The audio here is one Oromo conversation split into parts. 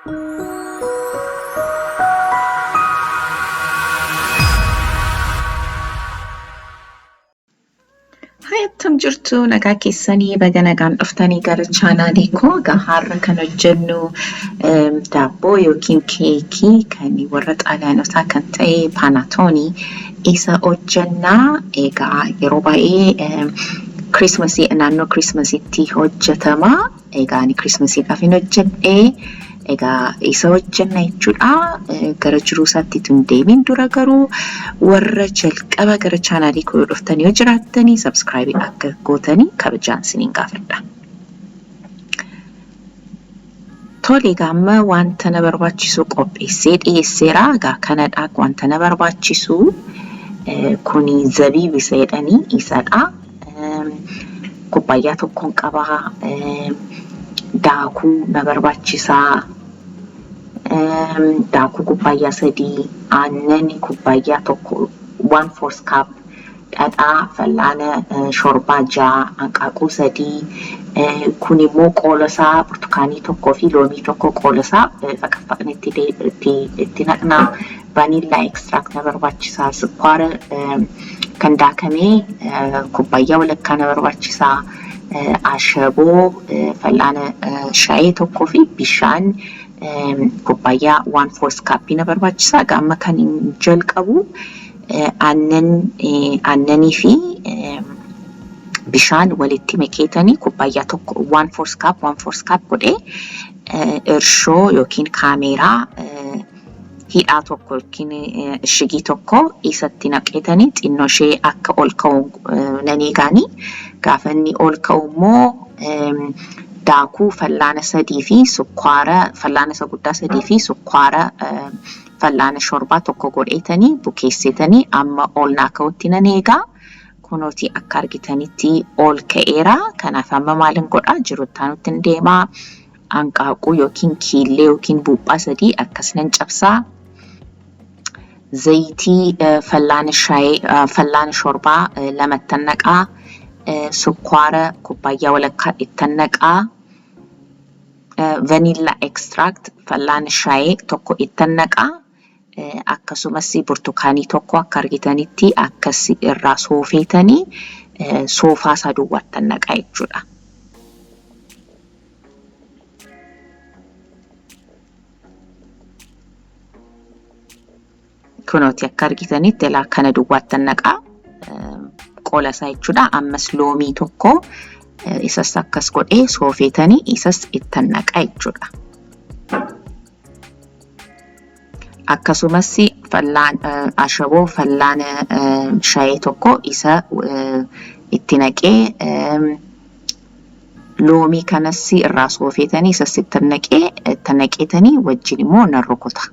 Hi, akkam jirtu? Nagaa keessanii? Baga nagaan dhuftanii gara chaanaalii koo. Egaa har'a kan hojjennu daabboo yookiin keekii kan warra Xaaliyaanotaa kan ta'e paanatoonii isa hojjennaa. Egaa yeroo baay'ee Kirismasii, naannoo Kirismasiitti hojjetama. Egaa ani Kirismasiidhaaf hin hojjedhe. Egaa isa hojjenna jechuudha. Gara jiruu isaatti tun deemin dura garuu warra jalqaba gara chaanaalii koo dhuftanii yoo jiraattanii subscribe akka gootanii kabajaan isiniin gaafadha. Tole, egaa amma wanta na barbaachisu qopheessee dhiyeesseera. Egaa kanadha wanta na barbaachisu. Kuni zabiib isa jedhanii isadha. Kubbaayyaa tokkoon qabaa. Daakuu na barbaachisaa. Daakuu kubbaayyaa 3, aannan kubbaayyaa 1 1/4 cup, dhadhaa fal'aana shorbaa 6, hanqaaquu 3, kun immoo qoolasaa burtukaanii 1 fi loomii 1 qoolasaa faqaffaqne itti naqnaa. Vanilla extract na barbaachisaa. Sukkaara kan daakamee kubbaayyaa walakkaa na barbaachisaa. Ashaboo fal'aana shaayee 1 fi bishaan kubbaayyaa 1/4 cup na barbaachisaa. Egaa amma kan hin jalqabu aannan, aannanii fi bishaan walitti makeetanii kubbaayyaa 1 1/4 cup 1/4 cup godhee irshoo yookiin kaameeraa hidhaa tokko yookiin ishigii tokko isatti naqeetanii xinnoo ishee akka ol ka'u nan eegaanii. Gaafa inni ol ka'u immoo daakuu fal'aana 3 fi sukkaara fal'aana isa guddaa 3 fi sukkaara fal'aana shorbaa 1 godheetanii bukeesseetanii amma ol naa ka'utti nan eegaa. Kunooti akka argitanitti ol ka'eera. Kanaaf amma maalin godhaa jiru itti hin deemaa. Hanqaaquu yookiin kiillee yookiin buuphaa 3 akkas nan cabsaa. Zayitii fal'aana shaayee fal'aana shorbaa lamattan naqaa. Sukkaara kubbaayyaa walakkaa ittan naqaa. Vanilla extract fal'aana shaayee 1 ittan naqaa. Akkasumas burtukaanii 1 akka argitanitti akkas irraa soofeetanii soofaa isaa duwwaattan naqaa jechuudha. Kunooti akka argitanitti ilaa kana duwwaattan naqaa qola isaa jechuudha. Ammas loomii 1 isas akkas godhee soofeetanii isas ittan naqaa jechuudha. Akkasumas fal'aan ashaboo fal'aana shaayee 1 isa itti naqee, loomii kanas irraa soofeetanii isas itti naqee, itti naqeetanii wajjin immoo nan rukuta.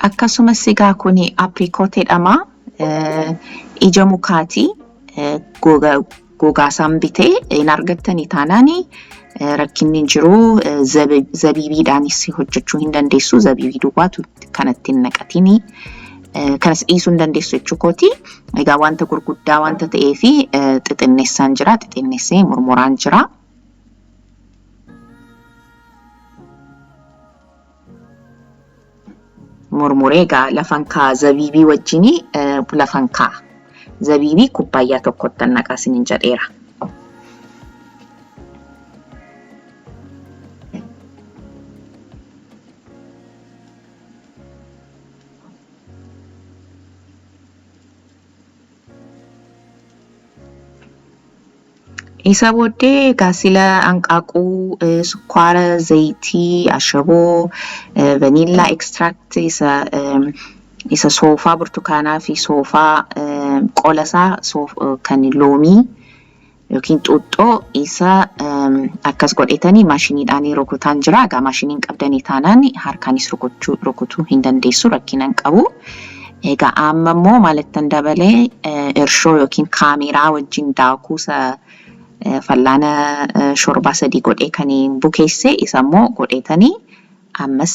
Akkasumas egaa kun apricot jedhama. Ija mukaati. Gogaa isaan bitee hin argattanii taanaan rakkinni hin jiru. Zabiibiidhaanis hojjechuu hin dandeessu. Zabiibii duwwaatu kanatti hin naqatini. Kanas dhiisuu hin dandeessu jechuu kooti. Egaa wanta gurguddaa wanta ta'eef xixinneessaan jira. Xixinneessee murmuraan jira. Murmuree egaa lafan kaa'a, zabiibii wajjin lafan kaa'a. Zabiibii kubbaayyaa tokkotti naqaa isiniin jedheera. Isa booddee egaa sila hanqaaquu, sukkaara, zayitii, ashaboo, vanilla extract isa soofaa burtukaanaa fi soofaa qola isaa kan loomii yookiin xuuxxoo isa akkas godhetanii maashiniidhaan rukutaan jira. Egaa maashiniin qabdanii taanaan harkaanis rukutuu hin dandeessu, rakkina hin qabu. Egaa amma immoo maalittan dabalee, irshoo yookiin kaameeraa wajjin daakuu isa Fallaana shorbaa 3 godhee kan bukeesse isa immoo godheetanii ammas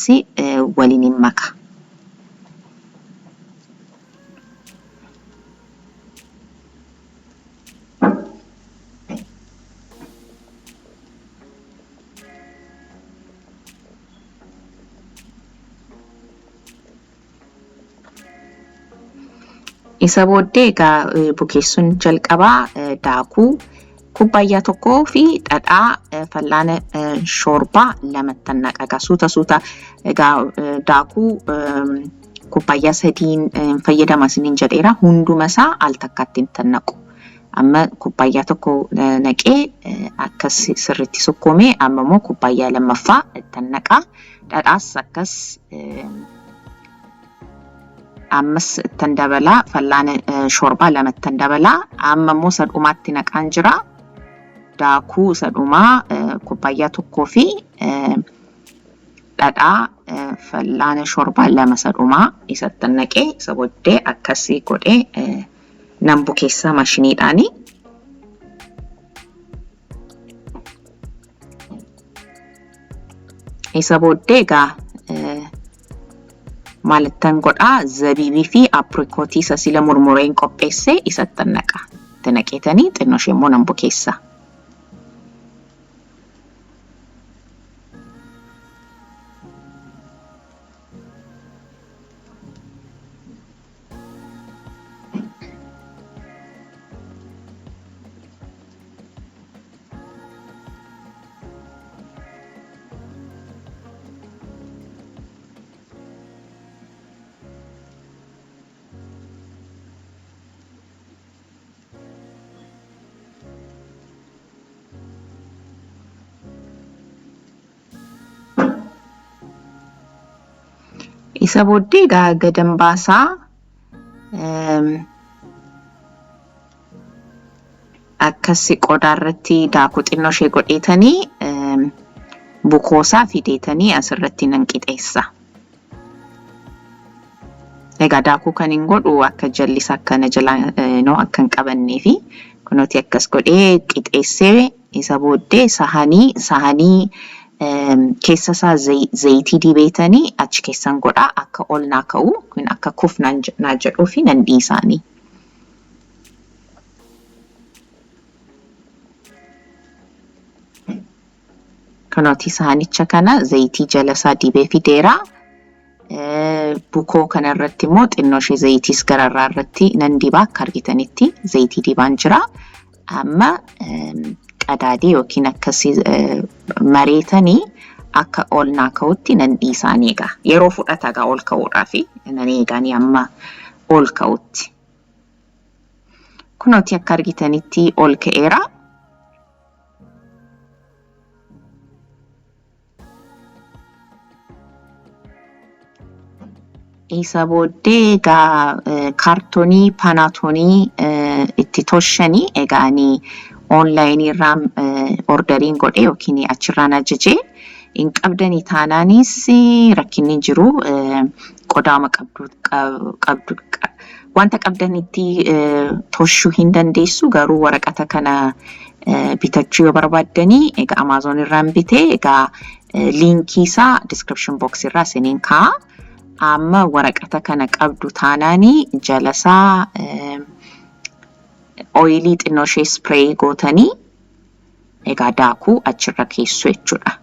waliin hin maka. Isa booddee egaa bukeessuun jalqabaa daakuu kubbaayyaa tokkoo fi dhadhaa fallaana shoorbaa lamattan naqa. Egaa suuta suuta egaa daakuu kubbaayyaa sadiin fayyadama isiniin jedheera. Hunduma isaa al takkaatti hin naqu. Amma kubbaayyaa tokko naqee akkas sirriitti sukkuumee amma immoo kubbaayyaa lammaffaa ittan naqa. Dhadhaas akkas ammas ittan dabalaa fallaana shorbaa lama ittan dabalaa amma immoo isa dhumaatti naqaan jira. Daakuu isa dhumaa kubbaayyaa tokkoo fi dhadhaa fallaana shorbaa lama isa dhumaa isattan naqee isa booddee akkasii godhee nan bukeessa maashiniidhaani. Isa booddee egaa maalittan godhaa zabiibii fi aprikootii isa sila murmureen qopheesse isattan naqa. Itti naqeetanii xinnoo ishee immoo nan bukeessa. Isa booddee egaa gadan baasaa akkas qodaa irratti daakuu xinnoo ishee godheetanii bukoosaa fideetanii asirratti nan qixeessa. Egaa daakuu kan hin godhu akka jallisa akkana jalaa noo akka hin qabannee fi kunooti akkas godhee qixeessee isa booddee sahanii sahanii keessa isaa zayitii dibeetanii achi keessan godhaa akka ol naa ka'u kun akka kuf naa jedhuu fi nan dhiisaanii. Kunooti sahanicha kana zayitii jala isaa dibee fideera. Bukoo kana irratti immoo xinnoo ishee zayitiis gararraa irratti nan dibaa akka argitanitti zayitii dibaan jira. Amma qadaadee yookiin akkasii mareetanii akka ol naa ka'utti nan dhiisaanii egaa. Yeroo fudhata egaa ol ka'uudhaaf nan eegaanii amma ol ka'utti. Kunooti akka argitanitti ol ka'eera. Isa booddee egaa kaartoonii paanaatoonii itti toshanii egaa ani onlaayinii irraa orderiin godhe yookiin achirraan ajajee hin qabdanii taanaanis rakkinni hin jiru qodaama qabdu qabdu wanta qabdanitti toshuu hin dandeessu garuu waraqata kana bitachuu yoo barbaaddanii egaa Amazon irraan bitee egaa liinkii isaa description box irraa isiniin kaa'a. Amma waraqata kana qabdu taanaanii jalasaa ooyilii xinnoo ishee spray gootanii egaa daakuu achirra keessu jechuudha.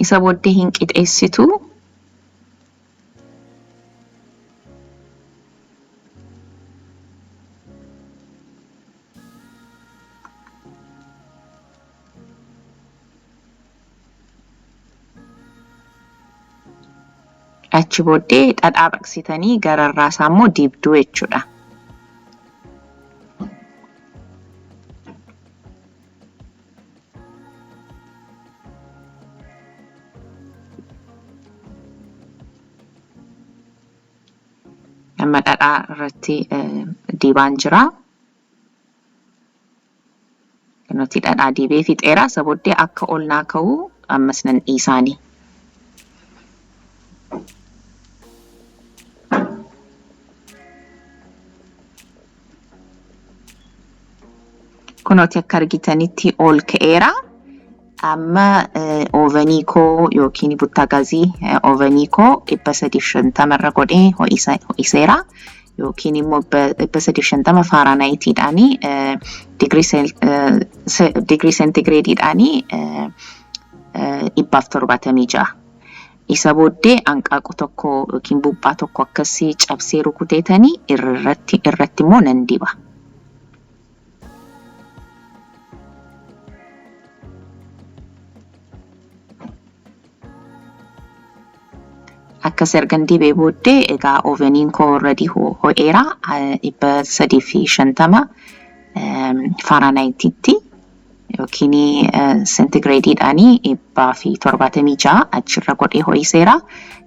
Isa booddee hin qixeessitu. Achi booddee dhadhaa baqsitanii gararraa isaa immoo dibduu jechuudha. Amma dhadhaa irratti dibaan jira. Kunuuti dhadhaa dibee fixeera. Isa booddee akka ol naa ka'u ammas nan dhiisaani. Kunooti akka argitanitti ol ka'eera. Amma ovenii koo yookiin buttaagaazii ovenii koo 350 irra godhee ho'iseera. Yookiin immoo 350 Fahrenheitiidhaani digirii seentigireediidhaani 176. Isa booddee hanqaaquu tokko yookiin buuphaa tokko akkasii cabsee rukuteetanii irratti immoo nan diba. Akkas ergan dibee booddee egaa oveniin koo already ho'eera, 350 Fahrenheititti yookiin seentigireediidhaanii 176 achirra godhee ho'iseera.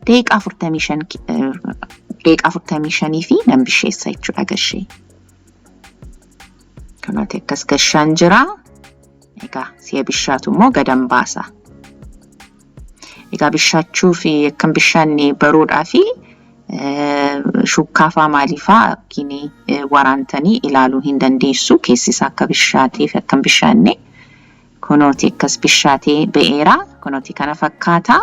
Daqiiqaa 45, daqiiqaa 45 fi nan bisheessa jechuudha gashee. Kanaati akkas gashaan jira. Egaa si'a bishaatu immoo gadan baasa. Egaa bishaachuu fi akkam bishaanne baruudhaa fi shukkaa faa maaliifaa yookiin waraantanii ilaaluu hin dandeessu. Keessi isaa akka bishaatee fi akkam bishaanne. Kunooti akkas bishaatee ba'eera. Kunooti kana fakkaata.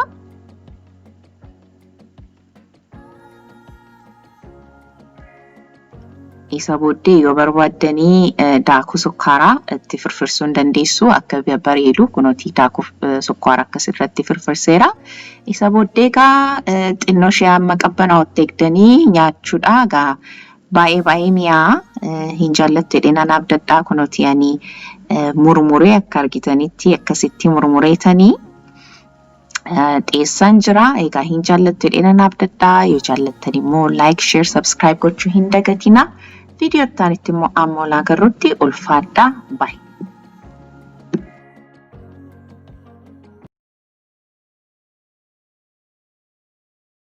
Isa booddee yoo barbaaddanii daakuu sukkaaraa itti firfirsuu hin dandeessu, akka bareedu. Kunooti daakuu sukkaaraa akkas irratti firfirseera. Isa booddee egaa xinnoo ishee amma qabbanaa'utti eegdanii nyaachuudha. Egaa baay'ee baay'ee mi'aa, hin jaallattu jedhee nan abdadhaa. Kunooti ani murmuree akka argitanitti akkasitti murmureetanii dhiyeessaan jira. Egaa hin jaallattu jedhee nan abdadhaa. Yoo jaallattan immoo like, share, subscribe gochuu hin dagatina. Viidiyoo itti immoo amma ol agarrutti ulfaadhaa. Bye.